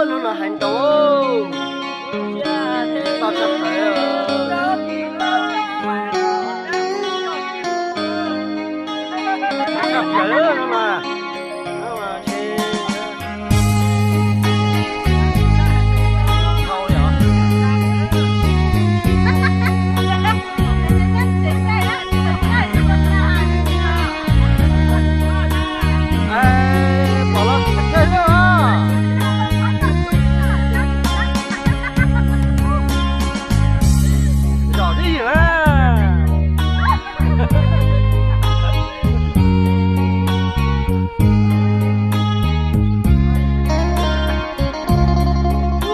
Hnub no hais ntoo, tau tshaj plaws. Tshaj plaws hnub no. Pom los kawg li os. Zom tib yam.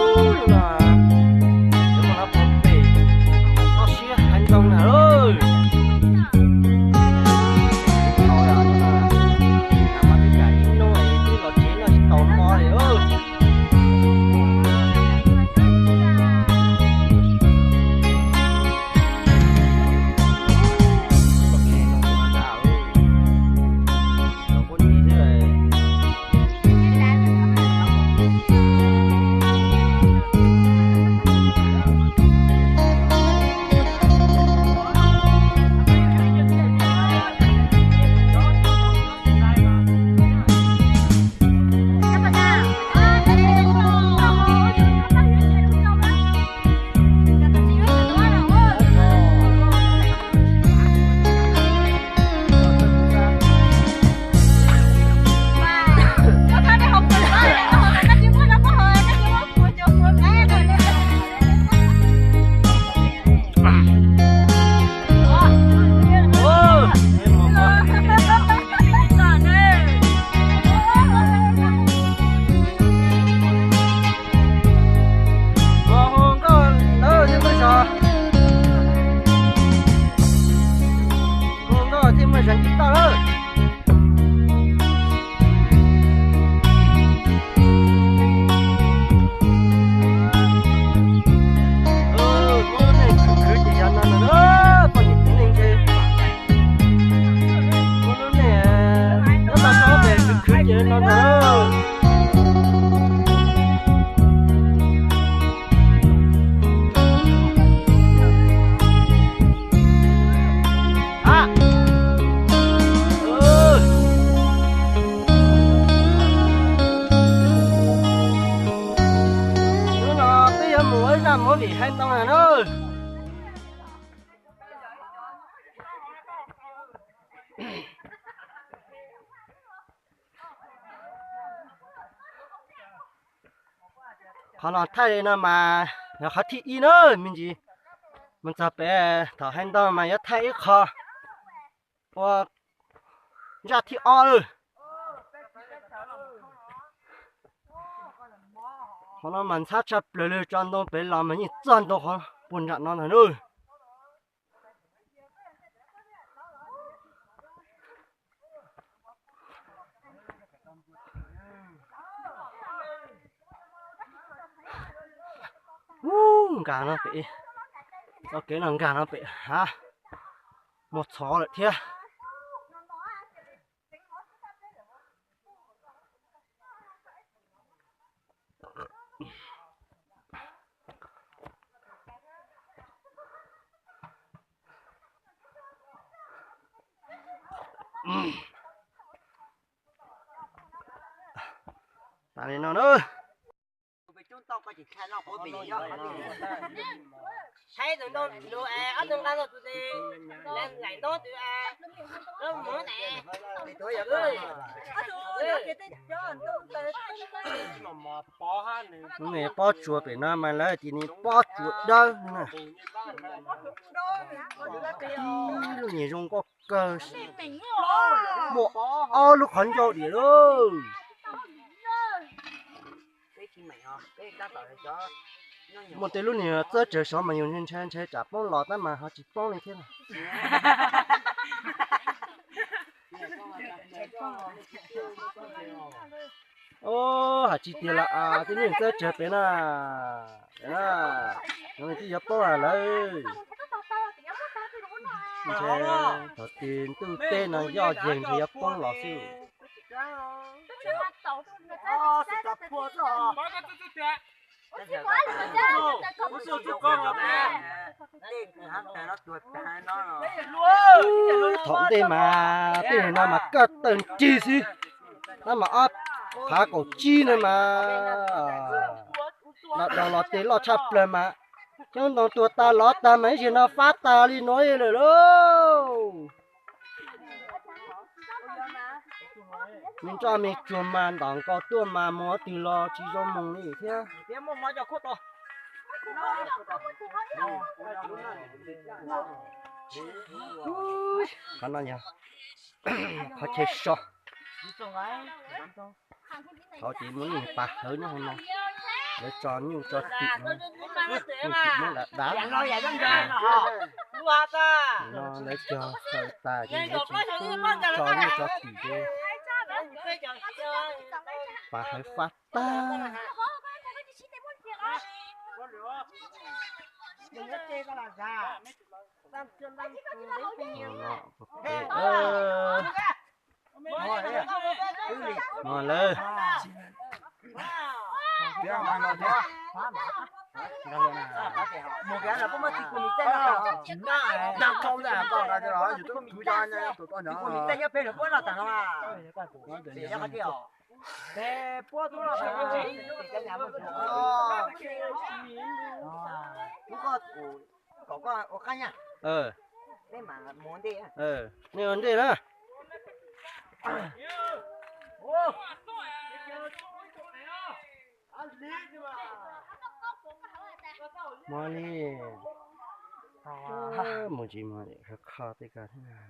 Ub, no, yuav mus no pom pem, toj siab heev ntau na lauj. Thaum ib no, mas twb kam ib hnub es twb los tsev noj tsis tau hmo li lauj. Hu nkauj ntawd thiaj muaj zog, hu nkauj thiaj muaj zog nce toj lawm. Muaj lub neej khwv khwv ces yog no ntag, poj niam txiv neej ntshe muaj lub neej nyob tau txog pem khwv khwv ces no ntag. Hnub no peb yuav mus ua zaj movie hais ntoo na. Qhov no thaij li no mas yog qhov thib ib na me ntsis. Mus txog pem thaum hais ntoo mas yuav thaij ib qho ua zaj thib ob lawm. Qhov no mas ntxhab tshaj plaws li, tso ntoo pem los mas yeej txog ntoo qhov puag nram no ntag lauj. Ub, nkag no pem, txoj kev no nkag no pem hav, muaj txhov lawm thiab. Tas li no na. Lub niag pob tsuas pem no mas lawv tias niag pob tsuas dawb na. Ib lub niag zoo nkauj kawg, muaj ob lub qhov ncauj diam lauj. Muaj tej lub niag txawb tsawv saud mas yus ntshai ntshai tsam poob los tab mas ho tsis poob li thiab. Os, hais tsis tiag los tej lub niag txawb tsawv pem na, no twb yuav poob lawm. Ntshe thaum twg ntuj teb no yoj yeeg ntshe yuav poob los xwb. Thaum ntej mas tej no mas kaj tawg ncig xwb, tab mas ob phav kaum tsib no mas los tes loj tshaj plaws mas coob ntoo tuag tag lov tag mas ib zaug no fab tag li no lawm lauj. Me nroj me tsuag mas ntom nkaus tuaj mas mus twg los tsis zoo mus li thiab. Qhov no yog qhov chaw so. Thaum ces muaj neeg pas hawv nyob hauv no, lawv tso nyuj tso twm no, nyuj twm muab dav dav. No lawv cog hawv tas ces lawv tsis pub tso nyuj tso twm ces pas hawv fab tag. No lawm. Nej ua ntej na. Mus li. Mus tsis mus, kho tej ko thiab.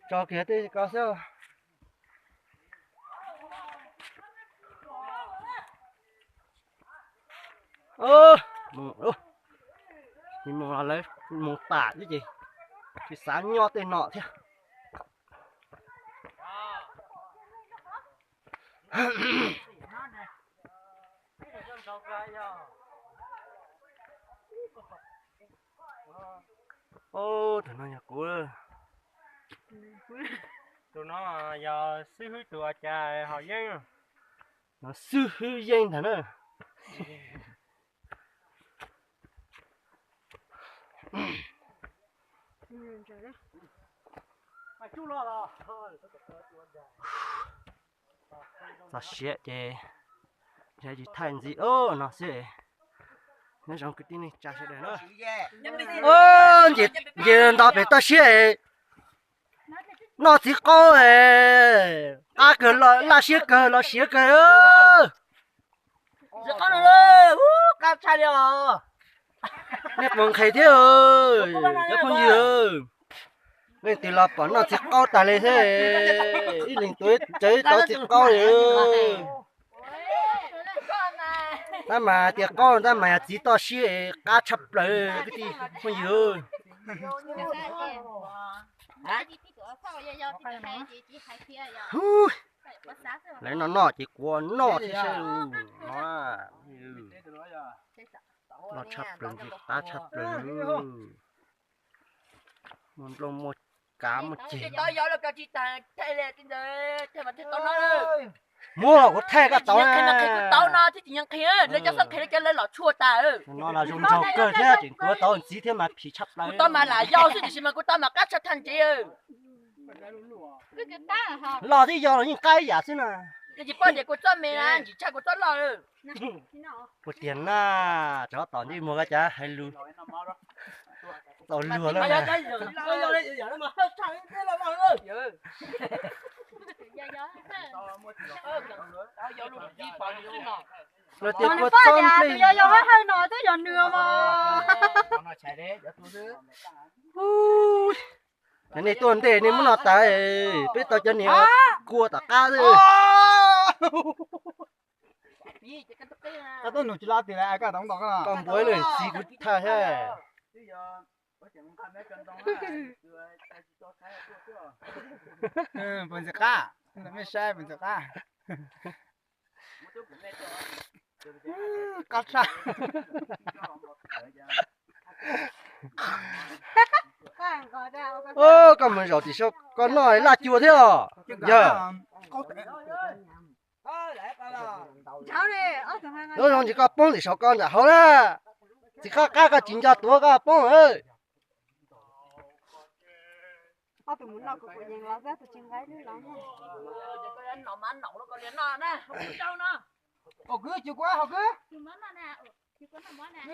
Tso kiag tej ko xwb. Mus, mus los lawv mus tas xwb ces tsis xav nyob tej no thiab. Tus no yog kuv. Tus no yog xib hwb tus ua cas ho yeeb. No xib hwb yeeb ntag na. Txog siav ces tsis thaij ntxiv no xwb. Nyob zoo kwv tij neej tsa sawv daws na. Nce nto pem toj siab, noj txiv qaub, qab kawg, laj siab kawg los siav kawg. Nej puas nqhis thiab, cov phooj ywg? Leej twg los pom noj txiv qaub tag li thiab, ib leeg tuav ib txoj txiv qaub li. Tab mas tias qaub tab mas yog txiv toj siab qab tshaj plaws kwv tij phooj ywg. Lawv noj noj ces kuv noj thiab seb. Noj tshaj plaws ntxim qab tshaj plaws. Muaj nplooj muaj kav muaj ceg. Muab kuv thaij koj tau. No los zoo nraug kawg thiab tseem tuav tau ntxiv thiab mas phim tshaj plaws. Kuv tau mas lam yau xwb tiam sis mas kuv tau mas qab tshaj thaj ntsev. Loj thiab yau los yeej qab ib yam xwb na. Tsis paub tias kuv txoj me na ntsim tshaj kuv txoj loj. Puas tiag na, tsov tom ntsej muag koj cas hais lus txaus luag lawm. Luag tias kua txob nplej. Cov nej tuaj ntej nej muab noj tas, peb tau cov niag kua tom qab xwb. Koj npuav lwm txiv kuv thaj thiab. Puas ntxim qab, mej saib puas ntxim qab. Koj mus zaum tim saum koj noj laj cua thiab os. Yog, zoo ntsis koj poob tim saum koj nram hauv na. Txiv qab qab koj tsis nco tuav koj poob. Qhov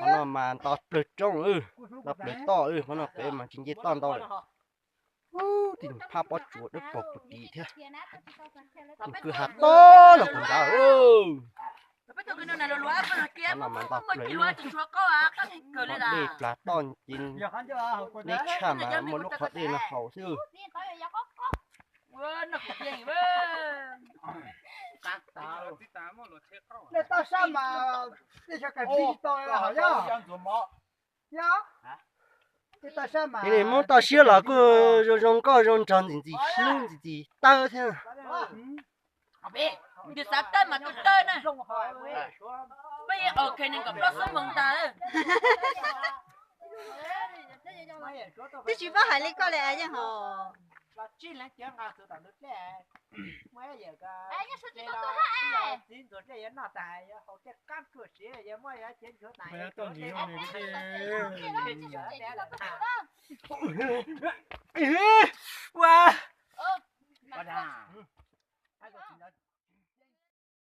no mas nto plawg roob, nto plawg toj, qhov no pem mas tsis nce toj ntau lawm. Ub, tib phab pob tsuas dawb paug puv tim thiab. Tus kwj ha tob los puv nrad. Qhov no mas nto plawg, dej plas toj ces deb tshaj mas muaj lub qhov dej no haus xwb. Ib niag Hmoob toj siab los kuj zoo zoo nkauj zoo nraug ntxim ntxim hlub ntxim ntxim tawb thiab. Yus xav tawb mas tuaj tawb na. Peb yeej ok nees nkaum plaub xuab moos ntag. Twb tsis paub hais li koj li yeej hos. Ua,